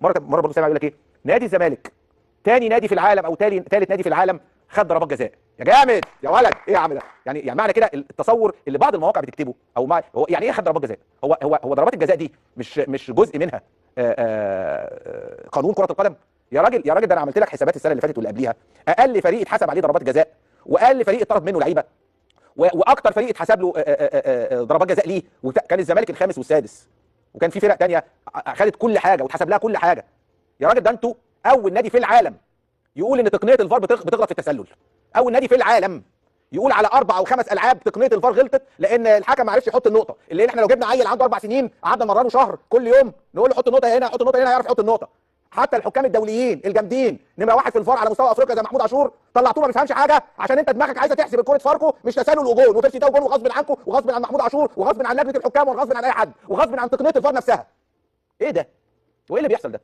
مرة مرة برضه سامع يقول لك ايه، نادي الزمالك تاني نادي في العالم او ثالث نادي في العالم خد ضربات جزاء. يا جامد يا ولد، ايه يا عم ده؟ يعني معنى كده التصور اللي بعض المواقع بتكتبه او مع هو يعني ايه خد ضربات جزاء؟ هو ضربات الجزاء دي مش جزء منها قانون كرة القدم؟ يا راجل يا راجل، ده انا عملت لك حسابات السنة اللي فاتت واللي قبليها، اقل فريق اتحسب عليه ضربات جزاء، واقل فريق اتطرد منه لعيبة، واكتر فريق اتحسب له ضربات جزاء ليه، وكان الزمالك الخامس والسادس، وكان في فرق ثانية خدت كل حاجة واتحسب لها كل حاجة. يا راجل ده انتوا اول نادي في العالم يقول ان تقنية الفار بتغلط في التسلل، اول نادي في العالم يقول على 4 أو 5 العاب تقنية الفار غلطت لان الحكم ما عرفش يحط النقطة، اللي احنا لو جبنا عيل عنده 4 سنين قعدنا مرنه شهر كل يوم نقول له حط النقطة هنا حط النقطة هنا هيعرف يحط النقطة. حتى الحكام الدوليين الجامدين نمره 1 في الفار على مستوى افريقيا زي محمود عاشور طلعتوه ما بيفهمش حاجة، عشان انت دماغك عايزه تحسب الكره فاركو مش تسلل وجون وبيرسي ده وجون، وغصب عنكم وغصب عن محمود عاشور وغصب عن لجنة الحكام وغصب عن اي حد وغصب عن تقنية الفار نفسها. ايه ده؟ وايه اللي بيحصل ده؟